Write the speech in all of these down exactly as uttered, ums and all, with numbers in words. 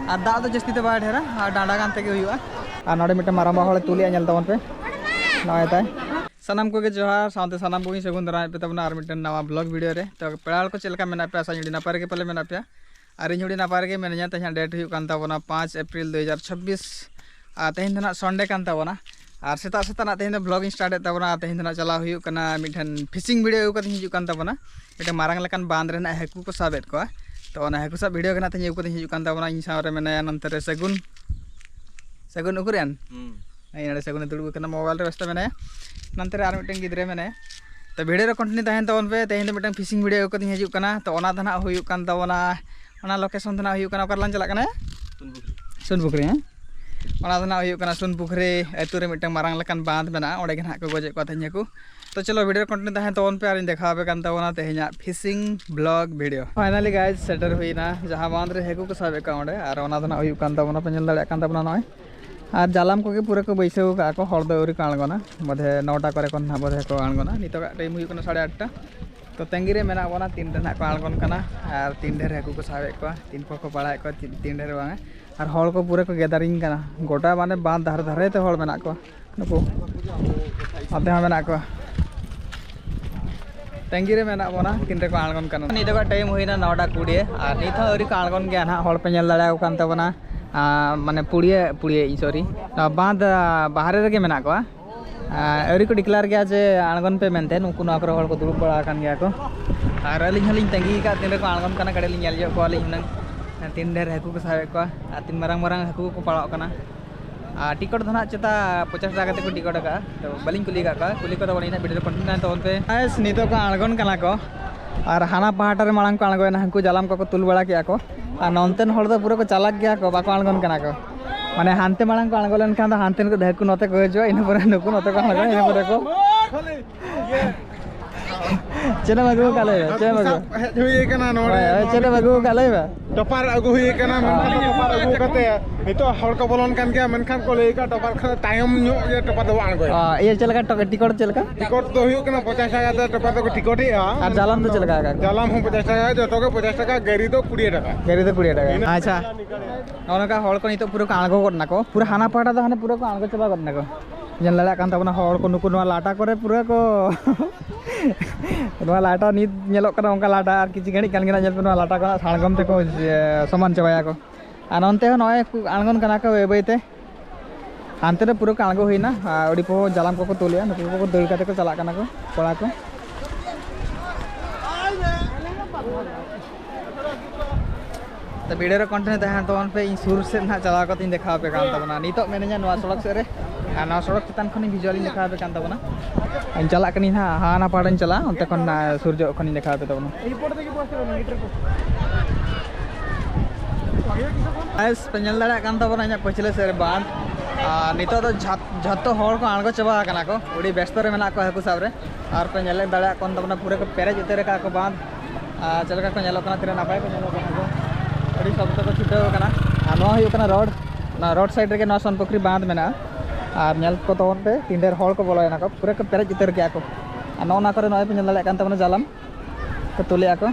ᱟᱨ ᱫᱟᱜ ᱫᱚ ᱡᱟᱹᱥᱛᱤ ᱫᱚ ᱵᱟᱭ ᱰᱷᱮᱨᱟ, ᱟᱨ ᱰᱟᱸᱰᱟ ᱜᱟᱱ ᱛᱮᱜᱮ ᱦᱩᱭᱩᱜᱼᱟ᱾ ᱟᱨ ᱱᱚᱰᱮ ᱢᱤᱫᱴᱮᱱ ᱢᱟᱨᱟᱝᱵᱟ ᱦᱚᱲᱮ ᱛᱩᱞᱮᱜᱼᱟ, ᱧᱮᱞ ᱛᱟᱵᱚᱱ ᱯᱮ, ᱱᱚᱜᱼᱚᱭ ᱛᱟᱭ᱾ ᱥᱟᱱᱟᱢ ᱠᱚᱜᱮ ᱡᱚᱦᱟᱨ, ᱥᱟᱶᱛᱮ ᱥᱟᱱᱟᱢ ᱠᱚᱜᱮᱧ ᱥᱟᱹᱜᱩᱱ ᱫᱟᱨᱟᱢᱮᱫ ᱯᱮ ᱛᱟᱵᱚᱱᱟ ᱟᱨ ᱢᱤᱫᱴᱮᱱ ᱱᱟᱣᱟ vlog video ᱨᱮ᱾ ᱛᱚ ᱯᱮᱲᱟ ᱦᱚᱲ ᱠᱚ ᱪᱮᱫ ᱞᱮᱠᱟ ᱢᱮᱱᱟᱜ ᱯᱮᱭᱟ? ᱟᱥᱟᱧ ᱟᱹᱰᱤ ᱱᱟᱯᱟᱭ ᱨᱮᱜᱮ ᱯᱟᱞᱮ ᱢᱮᱱᱟᱜ ᱯᱮᱭᱟ᱾ ᱟᱨ ᱤᱧ ᱦᱚᱸ ᱟᱹᱰᱤ ᱱᱟᱯᱟᱭ ᱨᱮᱜᱮ ᱢᱤᱱᱟᱹᱧᱟ᱾ ᱛᱮᱦᱮᱧᱟᱜ date ᱦᱩᱭᱩᱜ ᱠᱟᱱ ᱛᱟᱵᱚᱱᱟ ᱯᱟᱸᱪ ᱮᱯᱨᱤᱞ ᱫᱩ ᱦᱟᱡᱟᱨ ᱪᱷᱟᱵᱵᱤᱥ᱾ ᱟᱨ ᱛᱮᱦᱮᱧ ᱫᱚ ᱱᱟᱜ Sunday ᱠᱟᱱ ᱛᱟᱵᱚᱱᱟ᱾ ᱟᱨ ᱥᱮᱛᱟᱜ ᱥᱮᱛᱟᱜ ᱱᱟᱜ ᱛᱮᱦᱮᱧ ᱫᱚ vlog ᱤᱧ start ᱮᱫ ᱛᱟᱵᱚᱱᱟ᱾ ᱟᱨ ᱛᱮᱦᱮᱧ ᱫᱚ ᱱᱟᱜ ᱪᱟᱞᱟᱣ ᱦᱩᱭᱩᱜ ᱠᱟᱱᱟ, ᱢᱤᱫᱴᱮᱱ fishing video ᱟᱹᱜᱩ ᱠᱟᱛᱮᱧ ᱦᱤᱡᱩᱜ ᱠᱟᱱ ᱛᱟᱵᱚᱱᱟ᱾ ᱢᱤᱫᱴᱮᱱ ᱢᱟᱨᱟᱝ ᱞᱮᱠᱟᱱ ᱵᱟᱸᱫᱽ ᱨᱮ ᱱᱟᱜ ᱦᱟᱹᱠᱩ ᱠᱚ ᱥᱟᱵᱮᱫ ᱠᱚᱣᱟ᱾ ᱛᱚ ᱚᱱᱟ ᱦᱟᱹᱠᱩ ᱥᱟᱵ video ᱜᱮ ᱱᱟᱜ ᱛᱮᱦᱮᱧ ᱟᱹᱜᱩ ᱠᱟᱛᱮᱧ ᱦᱤᱡᱩᱜ ᱠᱟᱱ ᱛᱟᱵᱚᱱᱟ᱾ ᱤᱧ ᱥᱟᱶ ᱨᱮ ᱢᱮᱱᱟᱭᱟ ᱱᱚᱱᱛᱮ ᱨᱮ ᱥᱟᱹᱜᱩᱱ᱾ ᱥᱟᱹᱜᱩᱱ ᱩᱠᱩᱨᱮᱱ? ᱦᱩᱸ᱾ ᱦᱮᱸ, ᱱᱚᱰᱮ ᱥᱟᱹᱜᱩᱱᱮ ᱫᱩᱲᱩᱵ ᱟᱠᱟᱱᱟ, mobile ᱨᱮ ᱵᱮᱥᱛᱚ ᱢᱮᱱᱟᱭᱟ᱾ ᱱᱚᱱᱛᱮ ᱨᱮ ᱟᱨ ᱢᱤᱫᱴᱮᱱ ᱜᱤᱫᱽᱨᱟᱹ ᱢᱮᱱᱟᱭᱟ᱾ ᱛᱚ video ᱨᱮ continue ᱛᱟᱦᱮᱱ ᱛᱟᱵᱚᱱ ᱯᱮ᱾ ᱛᱮᱦᱮᱧ ᱫᱚ ᱢᱤᱫᱴᱟᱝ fishing video ᱟᱹᱜᱩ ᱠᱟᱛᱮᱧ ᱦᱤᱡᱩᱜ ᱠᱟᱱᱟ᱾ ᱛᱚ ᱚᱱᱟ ᱫᱚ ᱱᱟᱜ ᱦᱩᱭᱩᱜ ᱠᱟᱱ ᱛᱟᱵᱚᱱᱟ, ᱚᱱᱟ location ᱫᱚ ᱱᱟᱜ ᱦᱩᱭᱩᱜ ᱠᱟᱱᱟ, ᱚᱠᱟ ᱨᱮᱞᱟᱝ ᱪᱟᱞᱟᱜ ᱠᱟᱱᱟ? ᱥᱩᱱ ᱯᱩᱠᱷᱨᱤ᱾ ᱥᱩᱱ ᱯᱩᱠᱷᱨᱤ, ᱦᱮᱸ᱾ ᱚᱱᱟ ᱫᱚ ᱱᱟᱜ ᱦᱩᱭᱩᱜ ᱠᱟᱱᱟ ᱥᱩᱱ ᱯᱩᱠᱷᱨᱤ ᱟᱹᱛᱩ ᱨᱮ ᱢᱤᱫᱴᱟᱝ ᱢᱟᱨᱟᱝ ᱞᱮᱠᱟᱱ ᱵᱟᱸᱫᱽ ᱢᱮᱱᱟᱜᱼᱟ, ᱚᱸᱰᱮ ᱜᱮ ᱱᱟᱜ ᱠᱚ ᱜᱚᱡᱮᱫ ᱠᱚᱣᱟ ᱛᱮᱦᱮᱧ ᱦᱟᱹᱠᱩ᱾ ᱛᱚ ᱪᱚᱞᱚ video ᱨᱮ continue ᱛᱟᱦᱮᱱ ᱛᱟᱵᱚᱱ ᱯᱮ ᱟᱨᱤᱧ ᱫᱮᱠᱷᱟᱣ ᱟᱯᱮ ᱠᱟᱱ ᱛᱟᱵᱚᱱᱟ ᱛᱮᱦᱮᱧᱟᱜ fishing vlog video᱾ Finally guys, ᱥᱮᱴᱮᱨ ᱦᱩᱭᱱᱟ ᱡᱟᱦᱟᱸ ᱵᱟᱸᱫᱽ ᱨᱮ ᱦᱟᱹᱠᱩ ᱠᱚ ᱥᱟᱵᱮᱫ ᱠᱚᱣᱟ ᱚᱸᱰᱮ, ᱟᱨ ᱚᱱᱟ ᱫᱚ ᱱᱟᱜ ᱦᱩᱭᱩᱜ ᱠᱟᱱ ᱛᱟᱵᱚᱱᱟ, ᱯᱮ ᱧᱮᱞ ᱫᱟᱲᱮᱭᱟᱜ ᱠᱟᱱ ᱛᱟᱵᱚᱱᱟ ᱱᱚᱜᱼᱚᱭ᱾ ᱟᱨ ᱡᱟᱞᱟᱢ ᱠᱚᱜᱮ ᱯᱩᱨᱟᱹ ᱠᱚ ᱵᱟᱹᱭᱥᱟᱹᱣ ᱟᱠᱟᱫᱼᱟ ᱠᱚ, ᱦᱚᱲ ᱫᱚ ᱟᱹᱣᱨᱤ ᱠᱚ ᱟᱬᱜᱚᱱᱟ, ᱵᱚᱫᱷᱮ ᱱᱚᱴᱟ ᱠᱚᱨᱮ ᱠᱷᱚᱱ ᱱᱟᱜ ᱵᱚᱫᱷᱮ ᱠᱚ ᱟᱬᱜᱚᱱᱟ᱾ ᱱᱤᱛᱚᱜᱟᱜ time ᱦᱩᱭᱩᱜ ᱠᱟᱱᱟ ᱥᱟᱲᱮ ᱟᱴᱴᱟ᱾ ᱛᱚ ᱛᱟᱺᱜᱤ ᱨᱮ ᱢᱮᱱᱟᱜ ᱵᱚᱱᱟ, ᱛᱤᱱ ᱨᱮ ᱱᱟᱜ ᱠᱚ ᱟᱬᱜᱚᱱ ᱠᱟᱱᱟ ᱟᱨ ᱛᱤᱱ ᱰᱷᱮᱨ ᱦᱟᱹᱠᱩ ᱠᱚ ᱥᱟᱵᱮᱫ ᱠᱚᱣᱟ, ᱛᱤᱱ ᱯᱚᱨ ᱠᱚ ᱯᱟᱲᱟᱣᱮᱫ ᱠᱚᱣᱟ, ᱛᱤᱱ, ᱛᱤᱱ ᱰᱷᱮᱨ ᱵᱟᱝᱟ᱾ ᱟᱨ ᱦᱚᱲ ᱠᱚ ᱯᱩᱨᱟᱹ ᱠᱚ gathering ᱠᱟᱱᱟ, ᱜᱚᱴᱟ ᱢᱟᱱᱮ ᱵᱟᱸᱫᱽ ᱫᱷᱟᱨᱮ ᱫᱷᱟᱨᱮ ᱛᱮ ᱦᱚᱲ ᱢᱮᱱᱟᱜ ᱠᱚᱣᱟ᱾ ᱱᱩᱠᱩ ᱱᱚᱛᱮ ᱦᱚᱸ ᱢᱮᱱᱟᱜ ᱠᱚᱣᱟ᱾ ᱛᱟᱺᱜᱤ ᱨᱮ ᱢᱮᱱᱟᱜ ᱵᱚᱱᱟ, ᱛᱤᱱ ᱨᱮᱠᱚ ᱟᱬᱜᱚᱱ ᱠᱟᱱᱟ᱾ ᱱᱤᱛᱚᱜᱟᱜ time ᱦᱩᱭᱱᱟ ᱱᱚᱴᱟ ᱠᱩᱲᱤ, ᱟᱨ ᱱᱤᱛ ᱦᱚᱸ ᱟᱹᱣᱨᱤ ᱠᱚ ᱟᱬᱜᱚᱱ ᱜᱮᱭᱟ ᱱᱟᱦᱟᱜ᱾ ᱦᱚᱲ ᱯᱮ ᱧᱮᱞ ᱫᱟᱲᱮᱭᱟᱠᱚ ᱠᱟᱱ ᱛᱟᱵᱚᱱᱟ, ᱟᱨ ᱢᱟᱱᱮ ᱯᱩᱲᱤᱭᱟᱹ, ᱯᱩᱲᱤᱭᱟᱹ, sorry, ᱱᱚᱣᱟ ᱵᱟᱸᱫᱽ, ᱟᱨ, ᱵᱟᱦᱨᱮ ᱨᱮᱜᱮ ᱢᱮᱱᱟᱜ ᱠᱚᱣᱟ᱾ ᱟᱨ ᱟᱹᱣᱨᱤ ᱠᱚ declare ᱜᱮᱭᱟ ᱡᱮ ᱟᱬᱜᱚᱱ ᱯᱮ ᱢᱮᱱᱛᱮ᱾ ᱱᱩᱠᱩ ᱱᱚᱣᱟ ᱠᱚᱨᱮ ᱦᱚᱲ ᱠᱚ ᱫᱩᱲᱩᱵ ᱵᱟᱲᱟ ᱟᱠᱟᱱ ᱜᱮᱭᱟ ᱠᱚ᱾ ᱟᱨ ᱟᱹᱞᱤᱧ ᱦᱚᱸᱞᱤᱧ ᱛᱟᱺᱜᱤ ᱟᱠᱟᱫ, ᱛᱤᱱ ᱨᱮᱠᱚ ᱟᱬᱜᱚᱱ ᱠᱟᱱᱟ, ᱠᱟᱹᱴᱤᱡ ᱞᱤᱧ ᱧᱮᱞ ᱧᱚᱜ ᱠᱚᱣᱟ ᱞᱤᱧ ᱦᱩᱱᱟᱹᱝ, ᱛᱤᱱ ᱰᱷᱮᱨ ᱦᱟᱹᱠᱩ ᱠᱚ ᱥᱟᱵᱮᱫ ᱠᱚᱣᱟ ᱟᱨ ᱛᱤᱱ ᱢᱟᱨᱟᱝ ᱢᱟᱨᱟᱝ ᱦᱟᱹᱠᱩ ᱠᱚ ᱯᱟᱲᱟᱜ ᱠᱟᱱᱟ᱾ ᱟᱨ ᱴᱤᱠᱤᱴ ᱫᱚ ᱱᱟᱦᱟᱜ ᱪᱮᱛᱟ ᱯᱚᱧᱪᱟᱥ ᱴᱟᱠᱟ ᱠᱟᱛᱮ ᱠᱚ ᱴᱤᱠᱤᱴ ᱟᱠᱟᱫᱼᱟ᱾ ᱛᱚ ᱵᱟᱹᱞᱤᱧ ᱠᱩᱞᱤ ᱟᱠᱟᱫ ᱠᱚᱣᱟ, ᱠᱩᱞᱤ ᱠᱚᱫᱚ ᱵᱟᱹᱞᱤᱧ ᱱᱟᱦᱟᱜ᱾ Video ᱨᱮ continue ᱛᱟᱦᱮᱱ ᱛᱟᱵᱚᱱ ᱯᱮ᱾ Guys, ᱱᱤᱛᱚᱜ ᱠᱚ ᱟᱬᱜᱚᱱ ᱠᱟᱱᱟ ᱠᱚ, ᱟᱨ ᱦᱟᱱᱟ ᱯᱟᱦᱴᱟ ᱨᱮ ᱢᱟᱲᱟᱝ ᱠᱚ ᱟᱬᱜᱚᱭᱮᱱᱟ, ᱦᱟᱹᱱᱠᱩ ᱡᱟᱞᱟᱢ ᱠᱚᱠᱚ ᱛᱩᱞ ᱵᱟᱲᱟ ᱠᱮᱫᱼᱟ ᱠᱚ᱾ ᱟᱨ ᱱᱚᱱᱛᱮᱱ ᱦᱚᱲ ᱫᱚ ᱯᱩᱨᱟᱹ ᱠᱚ ᱪᱟᱞᱟᱠ ᱜᱮᱭᱟ ᱠᱚ, ᱵᱟᱠᱚ ᱟᱬᱜᱚᱱ ᱠᱟᱱᱟ ᱠᱚ᱾ ᱢᱟᱱᱮ ᱦᱟᱱᱛᱮ ᱢᱟᱲᱟᱝ ᱠᱚ ᱟᱬᱜᱚ ᱞᱮᱱᱠᱷᱟᱱ ᱫᱚ ᱦᱟᱱᱛᱮᱱ ᱠᱚ ᱦᱟᱹᱠᱩ ᱱᱚᱛᱮ ᱠᱚ ᱦᱤᱡᱩᱜᱼᱟ, ᱤᱱᱟᱹ ᱯᱚᱨᱮ ᱱᱩᱠᱩ ᱱᱚᱛᱮ ᱠᱚ ᱟᱬᱜᱚᱱᱟ, ᱤᱱᱟᱹ ᱯᱚᱨᱮ ᱠᱚ ᱪᱮᱫ ᱮᱢ ᱟᱹᱜᱩ ᱟᱠᱟᱫ ᱞᱟᱹᱭ ᱢᱮ? ᱪᱮᱫ ᱮᱢ ᱟᱹᱜᱩ? ᱥᱟᱵ ᱦᱮᱡ ᱦᱩᱭ ᱟᱠᱟᱱᱟ ᱱᱚᱰᱮ᱾ ᱦᱳᱭ, ᱦᱳᱭ, ᱪᱮᱫ ᱮᱢ ᱟᱹᱜᱩ ᱟᱠᱟᱫ ᱞᱟᱹᱭ ᱢᱮ? ᱴᱚᱯᱟᱨ ᱟᱹᱜᱩ ᱦᱩᱭ ᱟᱠᱟᱱᱟ, ᱢᱮᱱᱠᱷᱟᱱ ᱫᱚ ᱴᱚᱯᱟᱨ ᱟᱹᱜᱩ ᱠᱟᱛᱮ ᱱᱤᱛᱚᱜ ᱦᱚᱲ ᱠᱚ ᱵᱚᱞᱚᱱ ᱠᱟᱱ ᱜᱮᱭᱟ, ᱢᱮᱱᱠᱷᱟᱱ ᱠᱚ ᱞᱟᱹᱭ ᱟᱠᱟᱫ ᱴᱚᱯᱟᱨ ᱠᱷᱚᱱ ᱛᱟᱭᱚᱢ ᱧᱚᱜ ᱜᱮ ᱴᱚᱯᱟᱨ ᱫᱚ ᱵᱟᱝ ᱟᱬᱜᱚᱭᱟ᱾ ᱚ, ᱤᱭᱟᱹ ᱪᱮᱫ ᱞᱮᱠᱟ ᱴᱚ-, ᱴᱤᱠᱚᱴ ᱪᱮᱫ ᱞᱮᱠᱟ? ᱴᱤᱠᱚᱴ ᱫᱚ ᱦᱩᱭᱩᱜ ᱠᱟᱱᱟ ᱯᱚᱧᱪᱟᱥ ᱴᱟᱠᱟ ᱠᱟᱛᱮ ᱴᱚᱯᱟᱨ ᱫᱚᱠᱚ ᱴᱤᱠᱚᱴᱮᱜᱼᱟ᱾ ᱟᱨ ᱡᱟᱞᱟᱢ ᱫᱚ ᱪᱮᱫ ᱞᱮᱠᱟ ᱟᱠᱟᱫ ᱠᱚᱣᱟ? ᱡᱟᱞᱟᱢ ᱦᱚᱸ ᱯᱚᱧᱪᱟᱥ ᱴᱟᱠᱟ, ᱡᱚᱛᱚ ᱜᱮ ᱯᱚᱧᱪᱟᱥ ᱴᱟᱠᱟ, ᱜᱟᱹᱨᱤ ᱫᱚ ᱠᱩᱲᱤ ᱴᱟᱠᱟ᱾ ᱜᱟᱹᱨᱤ ᱫᱚ ᱠᱩᱲᱤ ᱴᱟᱠᱟ᱾ ᱤᱱᱟᱹ ᱟᱪᱪᱷᱟ᱾ ᱱᱚᱜᱼᱚ ᱱᱚᱝᱠᱟ ᱦᱚᱲ ᱠᱚ ᱱᱤᱛᱚᱜ ᱯᱩᱨᱟᱹ ᱠᱚ ᱟᱬᱜᱚ ᱜᱚᱫ ᱱᱟᱠᱚ, ᱯᱩᱨᱟᱹ ᱦᱟᱱᱟ ᱯᱟᱦᱴᱟ ᱫᱚ ᱦᱟᱱᱮ ᱯᱩᱨᱟᱹ ᱠᱚ ᱟᱬᱜᱚ ᱪᱟᱵᱟ ᱜᱚᱫ ᱱᱟᱠᱚ᱾ ᱧᱮᱞ ᱫᱟᱲᱮᱭᱟᱜ ᱠᱟᱱ ᱛᱟᱵᱚᱱᱟ ᱦᱚᱲ ᱠᱚ, ᱱᱩᱠᱩ ᱱᱚᱣᱟ ᱞᱟᱴᱟ ᱠᱚᱨᱮ ᱯᱩᱨᱟᱹ ᱠᱚ ᱱᱚᱣᱟ ᱞᱟᱴᱟ ᱱᱤᱛ ᱧᱮᱞᱚᱜ ᱠᱟᱱᱟ ᱚᱱᱠᱟ ᱞᱟᱴᱟ, ᱟᱨ ᱠᱤᱪᱷᱩ ᱜᱷᱟᱹᱲᱤᱡ ᱠᱷᱟᱱ ᱜᱮ ᱱᱟᱜ ᱧᱮᱞ ᱯᱮ ᱱᱚᱣᱟ ᱞᱟᱴᱟ ᱠᱚ ᱱᱟᱜ ᱥᱟᱬᱜᱚᱢ ᱛᱮᱠᱚ, ᱮ, ᱥᱚᱢᱟᱱ ᱪᱟᱵᱟᱭᱟᱠᱚ᱾ ᱟᱨ ᱱᱚᱱᱛᱮ ᱦᱚᱸ ᱱᱚᱜᱼᱚᱭ ᱠᱚ ᱟᱬᱜᱚᱱ ᱠᱟᱱᱟ ᱠᱚ ᱵᱟᱹᱭ ᱵᱟᱹᱭ ᱛᱮ᱾ ᱦᱟᱱᱛᱮ ᱨᱮ ᱯᱩᱨᱟᱹ ᱠᱚ ᱟᱬᱜᱚ ᱦᱩᱭᱱᱟ, ᱟᱨ ᱟᱹᱰᱤ ᱯᱚᱦᱚ ᱡᱟᱞᱟᱢ ᱠᱚᱠᱚ ᱛᱩᱞᱮᱜᱼᱟ, ᱱᱩᱠᱩ ᱠᱚᱠᱚ ᱫᱟᱹᱲ ᱠᱟᱛᱮ ᱠᱚ ᱪᱟᱞᱟᱜ ᱠᱟᱱᱟ ᱠᱚ ᱠᱚᱲᱟ ᱠᱚ᱾ ᱛᱚ video ᱨᱮ continue ᱛᱟᱦᱮᱱ ᱛᱟᱵᱚᱱ ᱯᱮ, ᱤᱧ ᱥᱩᱨ ᱥᱮᱫ ᱱᱟᱦᱟᱜ ᱪᱟᱞᱟᱣ ᱠᱟᱛᱮᱧ ᱫᱮᱠᱷᱟᱣ ᱟᱯᱮ ᱠᱟᱱ ᱛᱟᱵᱚᱱᱟ᱾ ᱱᱤᱛᱚᱜ ᱢᱮᱱᱟᱹᱧᱟ ᱱᱚᱣᱟ ᱥᱚᱲᱚᱠ ᱥᱮᱫ ᱨᱮ, ᱟᱨ ᱱᱚᱣᱟ ᱥᱚᱲᱚᱠ ᱪᱮᱛᱟᱱ ᱠᱷᱚᱱᱤᱧ visual ᱤᱧ ᱫᱮᱠᱷᱟᱣ ᱟᱯᱮ ᱠᱟᱱ ᱛᱟᱵᱚᱱᱟ᱾ ᱤᱧ ᱪᱟᱞᱟᱜ ᱠᱟᱹᱱᱟᱹᱧ ᱱᱟᱦᱟᱜ, ᱦᱟᱱᱟ ᱯᱟᱦᱴᱟᱧ ᱪᱟᱞᱟᱜᱼᱟ, ᱚᱱᱛᱮ ᱠᱷᱚᱱ ᱱᱟᱜ ᱥᱩᱨ ᱧᱚᱜ ᱠᱷᱚᱱᱤᱧ ᱫᱮᱠᱷᱟᱣ ᱟᱯᱮ ᱛᱟᱵᱚᱱᱟ᱾ ᱜᱟᱭᱮᱥ ᱯᱮ ᱧᱮᱞ ᱫᱟᱲᱮᱭᱟᱜ ᱠᱟᱱ ᱛᱟᱵᱚᱱᱟ ᱤᱧᱟᱹᱜ ᱯᱟᱹᱪᱷᱞᱟᱹ ᱥᱮᱫ ᱨᱮ ᱵᱟᱸᱫᱷ᱾ ᱟᱨ ᱱᱤᱛᱚᱜ ᱫᱚ ᱡᱷᱟᱛ-, ᱡᱷᱚᱛᱚ ᱦᱚᱲ ᱠᱚ ᱟᱬᱜᱚ ᱪᱟᱵᱟ ᱟᱠᱟᱱᱟ ᱠᱚ, ᱟᱹᱰᱤ ᱵᱮᱥᱛᱚ ᱨᱮ ᱢᱮᱱᱟᱜ ᱠᱚᱣᱟ ᱦᱟᱹᱠᱩ ᱥᱟᱵ ᱨᱮ᱾ ᱟᱨ ᱯᱮ ᱧᱮᱞ ᱫᱟᱲᱮᱭᱟᱜ ᱠᱟᱱ ᱛᱟᱵᱚᱱᱟ ᱯᱩᱨᱟᱹ ᱠᱚ ᱯᱮᱨᱮᱡ ᱩᱛᱟᱹᱨ ᱟᱠᱟᱫ ᱠᱚ ᱵᱟᱸᱫᱷ᱾ ᱟᱨ ᱪᱮᱫ ᱞᱮᱠᱟ ᱠᱚ ᱧᱮᱞᱚᱜ ᱠᱟᱱᱟ, ᱛᱤᱱᱟᱹᱜ ᱱᱟᱯᱟᱭ ᱠᱚ ᱧᱮᱞᱚᱜ ᱠᱟᱱᱟ ᱠᱚ, ᱟᱹᱰᱤ ᱥᱚᱠᱛᱚ ᱠᱚ ᱪᱷᱩᱴᱟᱹᱣ ᱟᱠᱟᱱᱟ᱾ ᱟᱨ ᱱᱚᱣᱟ ᱦᱩᱭᱩᱜ ᱠᱟᱱᱟ ᱨᱳᱰ, ᱱᱚᱣᱟ ᱨᱳᱰ ᱥᱟᱭᱤᱰ ᱨᱮᱜᱮ ᱱᱚᱣᱟ ᱥᱚᱱᱯᱩᱠᱷᱨᱤ ᱵᱟᱸᱫᱷ ᱢᱮᱱᱟᱜᱼᱟ᱾ ᱟᱨ ᱧᱮᱞ ᱠᱚ ᱛᱟᱵᱚᱱ ᱯᱮ ᱛᱤᱱ ᱰᱷᱮᱨ ᱦᱚᱲ ᱠᱚ ᱵᱚᱞᱚᱭᱮᱱᱟ ᱠᱚ, ᱯᱩᱨᱟᱹ ᱠᱚ ᱯᱮᱨᱮᱡ ᱩᱛᱟᱹᱨ ᱠᱮᱜᱼᱟ ᱠᱚ᱾ ᱟᱨ ᱱᱚᱜᱼᱚ ᱱᱚᱣᱟ ᱠᱚᱨᱮ ᱱᱚᱜᱼᱚᱭ ᱯᱮ ᱧᱮᱞ ᱫᱟᱲᱮᱭᱟᱜ ᱠᱟᱱ ᱛᱟᱵᱚᱱᱟ ᱡᱟᱞᱟᱢ ᱠᱚ ᱛᱩᱞᱮᱜᱼᱟ ᱠᱚ᱾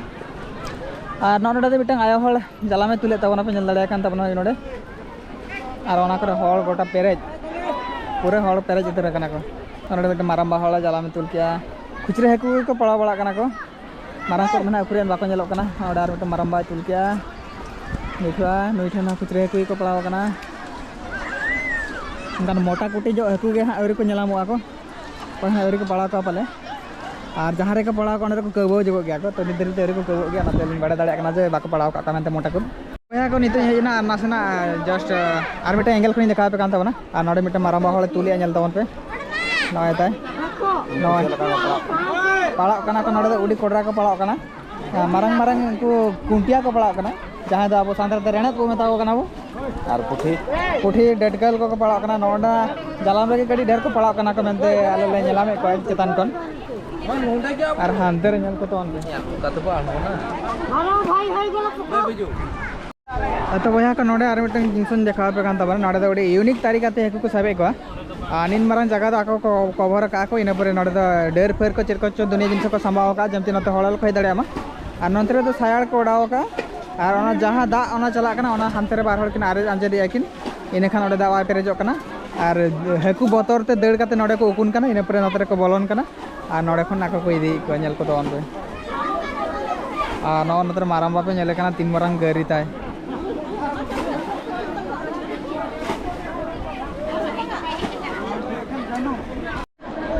ᱟᱨ ᱱᱚᱜᱼᱚ ᱱᱚᱰᱮ ᱫᱚ ᱢᱤᱫᱴᱟᱝ ᱟᱭᱳ ᱦᱚᱲ ᱡᱟᱞᱟᱢᱮ ᱛᱩᱞᱮᱫ ᱛᱟᱵᱚᱱᱟ, ᱯᱮ ᱧᱮᱞ ᱫᱟᱲᱮᱭᱟᱜ ᱠᱟᱱ ᱛᱟᱵᱚᱱᱟ ᱱᱚᱰᱮ᱾ ᱟᱨ ᱚᱱᱟ ᱠᱚᱨᱮ ᱦᱚᱲ ᱜᱚᱴᱟ ᱯᱮᱨᱮᱡ, ᱯᱩᱨᱟᱹ ᱦᱚᱲ ᱯᱮᱨᱮᱡ ᱩᱛᱟᱹᱨ ᱟᱠᱟᱱᱟ ᱠᱚ᱾ ᱟᱨ ᱱᱚᱰᱮ ᱢᱤᱫᱴᱮᱱ ᱢᱟᱨᱟᱝᱵᱟ ᱦᱚᱲ ᱡᱟᱞᱟᱢᱮ ᱛᱩᱞ ᱠᱮᱜᱼᱟ᱾ ᱠᱷᱩᱪᱨᱟᱹ ᱦᱟᱹᱠᱩ ᱜᱮᱠᱚ ᱯᱟᱲᱟᱣ ᱵᱟᱲᱟᱜ ᱠᱟᱱᱟ ᱠᱚ᱾ ᱢᱟᱨᱟᱝ ᱠᱚ ᱢᱮᱱᱟᱜ ᱩᱠᱩᱨ ᱵᱟᱠᱚ ᱧᱮᱞᱚᱜ ᱠᱟᱱᱟ᱾ ᱚᱸᱰᱮ ᱟᱨ ᱢᱤᱫᱴᱮᱱ ᱢᱟᱨᱟᱝᱵᱟᱭ ᱛᱩᱞ ᱠᱮᱜᱼᱟ᱾ ᱫᱮᱠᱷᱩᱣᱟ, ᱱᱩᱭ ᱴᱷᱮᱱ ᱦᱚᱸ ᱠᱷᱩᱪᱨᱟᱹ ᱦᱟᱹᱠᱩ ᱜᱮᱠᱚ ᱯᱟᱲᱟᱣ ᱟᱠᱟᱱᱟ᱾ ᱚᱱᱠᱟᱱ ᱢᱚᱴᱟ ᱠᱩᱴᱤ ᱧᱚᱜ ᱦᱟᱹᱠᱩ ᱜᱮ ᱦᱟᱸᱜ ᱟᱹᱣᱨᱤ ᱠᱚ ᱧᱮᱞᱟᱢᱚᱜᱼᱟ ᱠᱚ᱾ ᱚᱠᱚᱭ ᱦᱚᱸ ᱟᱹᱣᱨᱤ ᱠᱚ ᱯᱟᱲᱟᱣ ᱠᱚᱣᱟ ᱯᱟᱞᱮ᱾ ᱟᱨ ᱡᱟᱦᱟᱸ ᱨᱮᱠᱚ ᱯᱟᱲᱟᱣ ᱠᱚᱣᱟ, ᱚᱸᱰᱮ ᱫᱚᱠᱚ ᱠᱟᱹᱣᱵᱟᱹᱣ ᱡᱚᱜᱚᱜ ᱜᱮᱭᱟ ᱠᱚ᱾ ᱛᱚ, ᱱᱤᱛ ᱫᱷᱟᱹᱵᱤᱡ ᱛᱮ ᱟᱹᱣᱨᱤ ᱠᱚ ᱠᱟᱹᱣᱵᱟᱹᱜ ᱜᱮᱭᱟ, ᱚᱱᱟᱛᱮ ᱟᱹᱞᱤᱧ ᱵᱟᱲᱟᱭ ᱫᱟᱲᱮᱭᱟᱜ ᱠᱟᱱᱟ ᱡᱮ ᱵᱟᱠᱚ ᱯᱟᱲᱟᱣ ᱠᱟᱜ ᱠᱚᱣᱟ ᱢᱮᱱᱛᱮ ᱢᱚᱴᱟ ᱠᱚ᱾ ᱵᱚᱭᱦᱟ ᱠᱚ, ᱱᱤᱛᱚᱜ ᱤᱧ ᱦᱮᱡ ᱮᱱᱟ ᱟᱨ ᱱᱟᱥᱮᱱᱟᱜ just ᱟᱨ ᱢᱤᱫᱴᱮᱱ angle ᱠᱷᱚᱱᱤᱧ ᱫᱮᱠᱷᱟᱣ ᱟᱯᱮ ᱠᱟᱱ ᱛᱟᱵᱚᱱᱟ᱾ ᱟᱨ ᱱᱚᱰᱮ ᱢᱤᱫᱴᱮᱱ ᱢᱟᱨᱟᱝᱵᱟ ᱦᱚᱲᱮ ᱛᱩᱞᱮᱜᱼᱟ, ᱧᱮᱞ ᱛᱟᱵᱚᱱ ᱯᱮ᱾ ᱱᱚᱜᱼᱚᱭ ᱛᱟᱭ, ᱱᱚᱜᱼᱚᱭ᱾ ᱯᱟᱲᱟᱜ ᱠᱟᱱᱟ ᱠᱚ, ᱱᱚᱰᱮ ᱫᱚ ᱟᱹᱰᱤ ᱠᱚᱰᱨᱟ ᱠᱚ ᱯᱟᱲᱟᱜ ᱠᱟᱱᱟ᱾ ᱢᱟᱨᱟᱝ ᱢᱟᱨᱟᱝ ᱩᱱᱠᱩ ᱠᱩᱱᱴᱤᱭᱟ ᱠᱚ ᱯᱟᱲᱟᱜ ᱠᱟᱱᱟ, ᱡᱟᱦᱟᱸᱭ ᱫᱚ ᱟᱵᱚ ᱥᱟᱱᱛᱟᱲ ᱛᱮ ᱨᱮᱲᱮᱫ ᱵᱚ ᱢᱮᱛᱟ ᱠᱚ ᱠᱟᱱᱟ ᱵᱚ᱾ ᱟᱨ ᱯᱩᱴᱷᱤ? ᱯᱩᱴᱷᱤ, ᱰᱟᱹᱴᱠᱟᱹᱞ ᱠᱚᱠᱚ ᱯᱟᱲᱟᱜ ᱠᱟᱱᱟ᱾ ᱱᱚᱜᱼᱚ ᱱᱟ ᱡᱟᱞᱟᱢ ᱨᱮᱜᱮ ᱠᱟᱹᱴᱤᱡ ᱰᱷᱮᱨ ᱠᱚ ᱯᱟᱲᱟᱜ ᱠᱟᱱᱟ ᱠᱚ ᱢᱮᱱᱛᱮ ᱟᱞᱮ ᱞᱮ ᱧᱮᱞᱟᱢᱮᱫ ᱠᱚᱣᱟ ᱪᱮᱛᱟᱱ ᱠᱷᱚᱱ᱾ ᱟᱨ ᱦᱟᱱᱛᱮ ᱨᱮ ᱧᱮᱞ ᱠᱚ ᱛᱟᱵᱚᱱ ᱯᱮ᱾ ᱟᱫᱚ ᱵᱚᱭᱦᱟ ᱠᱚ, ᱱᱚᱰᱮ ᱟᱨ ᱢᱤᱫᱴᱟᱝ ᱡᱤᱱᱤᱥ ᱤᱧ ᱫᱮᱠᱷᱟᱣ ᱟᱯᱮ ᱠᱟᱱ ᱛᱟᱵᱚᱱᱟ᱾ ᱱᱚᱰᱮ ᱫᱚ ᱟᱹᱰᱤ ᱤᱭᱩᱱᱤᱠ ᱛᱟᱹᱨᱤᱠᱟ ᱛᱮ ᱦᱟᱹᱠᱩ ᱠᱚ ᱥᱟᱵᱮᱫ ᱠᱚᱣᱟ᱾ ᱟᱨ ᱱᱤᱱ ᱢᱟᱨᱟᱝ ᱡᱟᱭᱜᱟ ᱫᱚ ᱟᱠᱚ ᱠᱚ ᱠᱚᱵᱷᱚᱨ ᱟᱠᱟᱫᱼᱟ ᱠᱚ᱾ ᱤᱱᱟᱹ ᱯᱚᱨᱮ ᱱᱚᱰᱮ ᱫᱚ ᱰᱟᱹᱨ ᱯᱷᱟᱹᱨ ᱠᱚ ᱪᱮᱫ ᱠᱚᱪᱚ ᱫᱩᱱᱤᱭᱟᱹ ᱡᱤᱱᱤᱥ ᱠᱚ ᱥᱟᱢᱵᱟᱣ ᱟᱠᱟᱫᱼᱟ, ᱡᱮᱢᱛᱤ ᱱᱚᱛᱮ ᱦᱚᱲ ᱟᱞᱚ ᱠᱚ ᱦᱮᱡ ᱫᱟᱲᱮᱭᱟᱜ ᱢᱟ᱾ ᱟᱨ ᱱᱚᱱᱛᱮ ᱨᱮᱫᱚ ᱥᱟᱭᱟᱲ ᱠᱚ ᱚᱰᱟᱣ ᱟᱠᱟᱫᱼᱟ᱾ ᱟᱨ ᱚᱱᱟ ᱡᱟᱦᱟᱸ ᱫᱟᱜ ᱚᱱᱟ ᱪᱟᱞᱟᱜ ᱠᱟᱱᱟ, ᱚᱱᱟ ᱦᱟᱱᱛᱮ ᱨᱮ ᱵᱟᱨ ᱦᱚᱲ ᱠᱤᱱ ᱟᱨᱮᱡ ᱟᱸᱡᱮᱫᱮᱜᱼᱟ ᱠᱤᱱ, ᱤᱱᱟᱹᱠᱷᱟᱱ ᱚᱸᱰᱮ ᱫᱟᱜ ᱵᱟᱭ ᱯᱮᱨᱮᱡᱚᱜ ᱠᱟᱱᱟ᱾ ᱟᱨ ᱦᱟᱹᱠᱩ ᱵᱚᱛᱚᱨ ᱛᱮ ᱫᱟᱹᱲ ᱠᱟᱛᱮ ᱱᱚᱰᱮ ᱠᱚ ᱩᱠᱩᱱ ᱠᱟᱱᱟ, ᱤᱱᱟᱹ ᱯᱚᱨᱮ ᱱᱚᱛᱮ ᱨᱮᱠᱚ ᱵᱚᱞᱚᱱ ᱠᱟᱱᱟ᱾ ᱟᱨ ᱱᱚᱰᱮ ᱠᱷᱚᱱ ᱟᱠᱚ ᱠᱚ ᱤᱫᱤᱭᱮᱫ ᱠᱚᱣᱟ, ᱧᱮᱞ ᱠᱚ ᱛᱟᱵᱚᱱ ᱯᱮ᱾ ᱟᱨ ᱱᱚᱜᱼᱚ ᱱᱚᱛᱮ ᱨᱮ ᱢᱟᱨᱟᱝ ᱵᱟᱯᱮ ᱧᱮᱞᱮ ᱠᱟᱱᱟ, ᱛᱤᱱ ᱢᱟᱨᱟᱝ ᱜᱟᱹᱨᱤ ᱛᱟᱭ᱾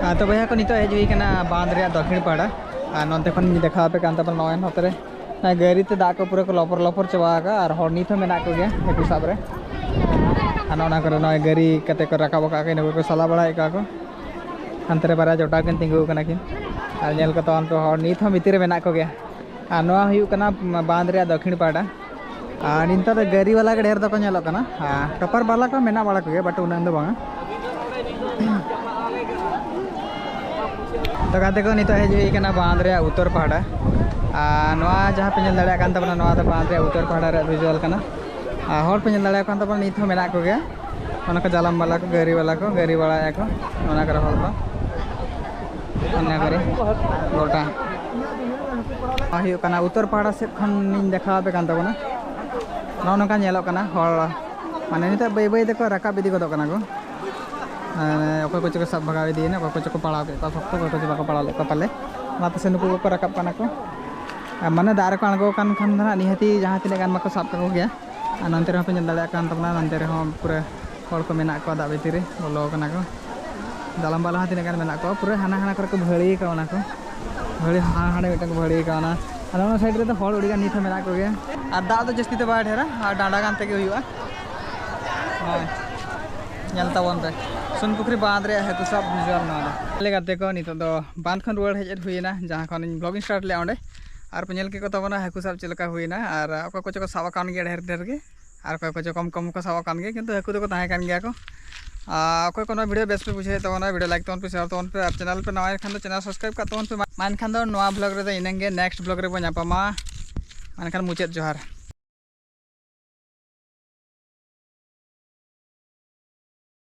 ᱟᱨ ᱛᱚ ᱵᱚᱭᱦᱟ ᱠᱚ, ᱱᱤᱛᱚᱜ ᱦᱮᱡ ᱦᱩᱭ ᱠᱟᱱᱟ ᱵᱟᱸᱫᱷ ᱨᱮᱭᱟᱜ ᱫᱚᱠᱷᱤᱱ ᱯᱟᱦᱴᱟ᱾ ᱟᱨ ᱱᱚᱱᱛᱮ ᱠᱷᱚᱱ ᱤᱧ ᱫᱮᱠᱷᱟᱣ ᱟᱯᱮ ᱠᱟᱱ ᱛᱟᱵᱚᱱᱟ, ᱱᱚᱜᱼᱚᱭ ᱱᱚᱛᱮ ᱨᱮ ᱱᱚᱜᱼᱚᱭ ᱜᱟᱹᱨᱤ ᱛᱮ ᱫᱟᱜ ᱠᱚ ᱯᱩᱨᱟᱹ ᱠᱚ ᱞᱚᱯᱚᱨ ᱞᱚᱯᱚᱨ ᱪᱟᱵᱟ ᱟᱠᱟᱫᱼᱟ᱾ ᱟᱨ ᱦᱚᱲ ᱱᱤᱛ ᱦᱚᱸ ᱢᱮᱱᱟᱜ ᱠᱚᱜᱮᱭᱟ ᱦᱟᱹᱠᱩ ᱥᱟᱵ ᱨᱮ᱾ ᱟᱨ ᱱᱚᱜᱼᱚ ᱱᱚᱣᱟ ᱠᱚᱨᱮ ᱱᱚᱜᱼᱚᱭ ᱜᱟᱹᱨᱤ ᱠᱟᱛᱮ ᱠᱚ ᱨᱟᱠᱟᱵ ᱟᱠᱟᱫ ᱠᱚ, ᱤᱱᱟᱹ ᱠᱚᱜᱮ ᱠᱚ ᱥᱟᱞᱟ ᱵᱟᱲᱟᱭᱮᱫ ᱠᱚᱣᱟ ᱠᱚ᱾ ᱦᱟᱱᱛᱮ ᱨᱮ ᱵᱟᱨᱭᱟ ᱡᱚᱴᱟᱣ ᱠᱤᱱ ᱛᱤᱸᱜᱩ ᱟᱠᱟᱱᱟ ᱠᱤᱱ᱾ ᱟᱨ ᱧᱮᱞ ᱠᱚ ᱛᱟᱵᱚᱱ ᱯᱮ, ᱦᱚᱲ ᱱᱤᱛ ᱦᱚᱸ ᱵᱷᱤᱛᱤᱨ ᱨᱮ ᱢᱮᱱᱟᱜ ᱠᱚᱜᱮᱭᱟ᱾ ᱟᱨ ᱱᱚᱣᱟ ᱦᱩᱭᱩᱜ ᱠᱟᱱᱟ ᱵᱟᱸᱫᱷ ᱨᱮᱭᱟᱜ ᱫᱚᱠᱷᱤᱱ ᱯᱟᱦᱴᱟ᱾ ᱟᱨ ᱱᱮᱛᱟᱨ ᱫᱚ ᱜᱟᱹᱨᱤ ᱵᱟᱞᱟ ᱜᱮ ᱰᱷᱮᱨ ᱫᱚᱠᱚ ᱧᱮᱞᱚᱜ ᱠᱟᱱᱟ᱾ ᱟᱨ ᱴᱚᱯᱟᱨ ᱵᱟᱞᱟ ᱠᱚ ᱢᱮᱱᱟᱜ ᱵᱟᱲᱟ ᱠᱚᱜᱮᱭᱟ, but ᱩᱱᱟᱹᱜ ᱫᱚ ᱵᱟᱝᱟ᱾ ᱛᱚ ᱜᱟᱛᱮ ᱠᱚ, ᱱᱤᱛᱚᱜ ᱦᱮᱡ ᱦᱩᱭ ᱠᱟᱱᱟ ᱵᱟᱸᱫᱷ ᱨᱮᱭᱟᱜ ᱩᱛᱛᱚᱨ ᱯᱟᱦᱴᱟ᱾ ᱟᱨ ᱱᱚᱣᱟ ᱡᱟᱦᱟᱸ ᱯᱮ ᱧᱮᱞ ᱫᱟᱲᱮᱭᱟᱜ ᱠᱟᱱ ᱛᱟᱵᱚᱱᱟ, ᱱᱚᱣᱟ ᱫᱚ ᱵᱟᱸᱫᱷ ᱨᱮᱭᱟᱜ ᱩᱛᱛᱚᱨ ᱯᱟᱦᱴᱟ ᱨᱮᱭᱟᱜ visual ᱠᱟᱱᱟ᱾ ᱟᱨ ᱦᱚᱲ ᱯᱮ ᱧᱮᱞ ᱫᱟᱲᱮᱭᱟᱠᱚ ᱠᱟᱱ ᱛᱟᱵᱚᱱᱟ, ᱱᱤᱛ ᱦᱚᱸ ᱢᱮᱱᱟᱜ ᱠᱚᱜᱮᱭᱟ᱾ ᱚᱱᱟ ᱠᱚ ᱡᱟᱞᱟᱢ ᱵᱟᱞᱟ ᱠᱚ, ᱜᱟᱹᱨᱤ ᱵᱟᱞᱟ ᱠᱚ, ᱜᱟᱹᱨᱤ ᱵᱟᱲᱟᱭᱮᱫᱼᱟ ᱠᱚ ᱚᱱᱟ ᱠᱚᱨᱮ ᱦᱚᱲ ᱠᱚ᱾ ᱚᱱᱟ ᱠᱚᱨᱮ ᱜᱚᱴᱟ᱾ ᱱᱚᱣᱟ ᱦᱩᱭᱩᱜ ᱠᱟᱱᱟ ᱩᱛᱛᱚᱨ ᱯᱟᱦᱴᱟ ᱥᱮᱫ ᱠᱷᱚᱱ ᱞᱤᱧ ᱫᱮᱠᱷᱟᱣ ᱟᱯᱮ ᱠᱟᱱ ᱛᱟᱵᱚᱱᱟ᱾ ᱱᱚᱜᱼᱚ ᱱᱚᱝᱠᱟ ᱧᱮᱞᱚᱜ ᱠᱟᱱᱟ ᱦᱚᱲ, ᱢᱟᱱᱮ ᱱᱤᱛᱚᱜ ᱵᱟᱹᱭ ᱵᱟᱹᱭ ᱛᱮᱠᱚ ᱨᱟᱠᱟᱵ ᱤᱫᱤ ᱜᱚᱫᱚᱜ ᱠᱟᱱᱟ ᱠᱚ᱾ ᱢᱟᱱᱮ ᱚᱠᱚᱭ ᱠᱚᱪᱚ ᱠᱚ ᱥᱟᱵ ᱵᱷᱟᱜᱟᱣ ᱤᱫᱤᱭᱮᱱᱟ, ᱚᱠᱚᱭ ᱠᱚᱪᱚ ᱠᱚ ᱯᱟᱲᱟᱣ ᱠᱮᱫ ᱠᱚᱣᱟ ᱥᱚᱠᱛᱚ, ᱚᱠᱚᱭ ᱠᱚᱪᱚ ᱵᱟᱠᱚ ᱯᱟᱲᱟᱣ ᱞᱮᱫ ᱠᱚᱣᱟ ᱯᱟᱞᱮ᱾ ᱚᱱᱟᱛᱮ ᱥᱮ ᱱᱩᱠᱩ ᱠᱚᱠᱚ ᱨᱟᱠᱟᱵ ᱠᱟᱱᱟ ᱠᱚ᱾ ᱟᱨ ᱢᱟᱱᱮ ᱫᱟᱜ ᱨᱮᱠᱚ ᱟᱬᱜᱚ ᱠᱟᱱ ᱠᱷᱟᱱ ᱫᱚ ᱱᱟᱦᱟᱜ ᱱᱤᱦᱟᱹᱛᱤ ᱡᱟᱦᱟᱸ ᱛᱤᱱᱟᱹᱜ ᱜᱟᱱ ᱢᱟᱠᱚ ᱥᱟᱵ ᱠᱟᱠᱚ ᱜᱮᱭᱟ᱾ ᱟᱨ ᱱᱚᱱᱛᱮ ᱨᱮᱦᱚᱸ ᱯᱮ ᱧᱮᱞ ᱫᱟᱲᱮᱭᱟᱜ ᱠᱟᱱ ᱛᱟᱵᱚᱱᱟ, ᱱᱚᱱᱛᱮ ᱨᱮᱦᱚᱸ ᱯᱩᱨᱟᱹ ᱦᱚᱲ ᱠᱚ ᱢᱮᱱᱟᱜ ᱠᱚᱣᱟ, ᱫᱟᱜ ᱵᱷᱤᱛᱤᱨ ᱨᱮ ᱵᱚᱞᱚ ᱠᱟᱱᱟ ᱠᱚ᱾ ᱡᱟᱞᱟᱢ ᱵᱟᱞᱟ ᱦᱚᱸ ᱛᱤᱱᱟᱹᱜ ᱜᱟᱱ ᱢᱮᱱᱟᱜ ᱠᱚᱣᱟ, ᱯᱩᱨᱟᱹ ᱦᱟᱱᱟ ᱦᱟᱱᱟ ᱠᱚᱨᱮ ᱠᱚ ᱵᱷᱟᱹᱲᱤ ᱠᱟᱣᱱᱟ ᱠᱚ᱾ ᱵᱷᱟᱹᱲᱤ ᱦᱟᱱᱟ ᱦᱟᱸᱰᱮ ᱢᱤᱫᱴᱟᱝ ᱠᱚ ᱵᱷᱟᱹᱲᱤ ᱠᱟᱣᱱᱟ᱾ ᱟᱨ ᱚᱱᱟ ᱥᱟᱭᱤᱰ ᱨᱮᱫᱚ ᱦᱚᱲ ᱟᱹᱰᱤ ᱜᱟᱱ ᱱᱤᱛ ᱦᱚᱸ ᱢᱮᱱᱟᱜ ᱠᱚᱜᱮᱭᱟ᱾ ᱟᱨ ᱫᱟᱜ ᱫᱚ ᱡᱟᱹᱥᱛᱤ ᱫᱚ ᱵᱟᱭ ᱰᱷᱮᱨᱟ, ᱟᱨ ᱰᱟᱸᱰᱟ ᱜᱟᱱ ᱛᱮᱜᱮ ᱦᱩᱭᱩᱜᱼᱟ᱾ ᱦᱳᱭ, ᱧᱮᱞ ᱛᱟᱵᱚᱱ ᱯᱮ, ᱥᱩᱱ ᱯᱩᱠᱷᱨᱤ ᱵᱟᱸᱫᱷ ᱨᱮᱭᱟᱜ ᱦᱟᱹᱠᱩ ᱥᱟᱵ visual ᱱᱚᱣᱟ ᱫᱚ᱾ ᱞᱮ ᱜᱟᱛᱮ ᱠᱚ, ᱱᱤᱛᱚᱜ ᱫᱚ ᱵᱟᱸᱫᱷ ᱠᱷᱚᱱ ᱨᱩᱣᱟᱹᱲ ᱦᱮᱡ ᱦᱩᱭᱮᱱᱟ, ᱡᱟᱦᱟᱸ ᱠᱷᱚᱱ ᱤᱧ vlog ᱤᱧ start ᱞᱮᱫᱼᱟ ᱚᱸᱰᱮ᱾ ᱟᱨ ᱯᱮ ᱧᱮᱞ ᱠᱮᱫ ᱠᱚ ᱛᱟᱵᱚᱱᱟ ᱦᱟᱹᱠᱩ ᱥᱟᱵ ᱪᱮᱫ ᱞᱮᱠᱟ ᱦᱩᱭᱮᱱᱟ, ᱟᱨ ᱚᱠᱚᱭ ᱠᱚᱪᱚ ᱠᱚ ᱥᱟᱵ ᱟᱠᱟᱱ ᱜᱮᱭᱟ ᱰᱷᱮᱨ ᱰᱷᱮᱨ ᱜᱮ, ᱟᱨ ᱚᱠᱚᱭ ᱠᱚᱪᱚ ᱠᱚᱢ ᱠᱚᱢ ᱠᱚ ᱥᱟᱵ ᱟᱠᱟᱱ ᱜᱮᱭᱟ, ᱠᱤᱱᱛᱩ ᱦᱟᱹᱠᱩ ᱫᱚᱠᱚ ᱛᱟᱦᱮᱸ ᱠᱟᱱ ᱜᱮᱭᱟ ᱠᱚ᱾ ᱟᱨ ᱚᱠᱚᱭ ᱠᱚ ᱱᱚᱣᱟ ᱵᱷᱤᱰᱤᱭᱳ ᱵᱮᱥ ᱯᱮ ᱵᱩᱡᱷᱟᱹᱣᱮᱫ ᱛᱟᱵᱚᱱᱟ, ᱵᱷᱤᱰᱤᱭᱳ ᱞᱟᱭᱤᱠ ᱛᱟᱵᱚᱱ ᱯᱮ, ᱥᱮᱭᱟᱨ ᱛᱟᱵᱚᱱ ᱯᱮ, ᱟᱨ ᱪᱮᱱᱮᱞ ᱯᱮ ᱱᱟᱣᱟ ᱠᱷᱟᱱ ᱫᱚ ᱪᱮᱱᱮᱞ ᱥᱟᱵᱥᱠᱨᱟᱭᱤᱵ ᱠᱟᱜ ᱛᱟᱵᱚᱱ ᱯᱮ᱾ ᱢᱟ ᱮᱱᱠᱷᱟᱱ ᱫᱚ ᱱᱚᱣᱟ ᱵᱷᱞᱚᱜ ᱨᱮᱫᱚ ᱤᱱᱟᱹᱝ ᱜᱮ, ᱱᱮᱠᱥᱴ ᱵᱷᱞᱚᱜ ᱨᱮᱵᱚᱱ ᱧᱟᱯᱟᱢᱟ᱾ ᱢᱟ ᱮᱱᱠᱷᱟᱱ ᱢᱩᱪᱟᱹᱫ ᱡᱚᱦᱟᱨ᱾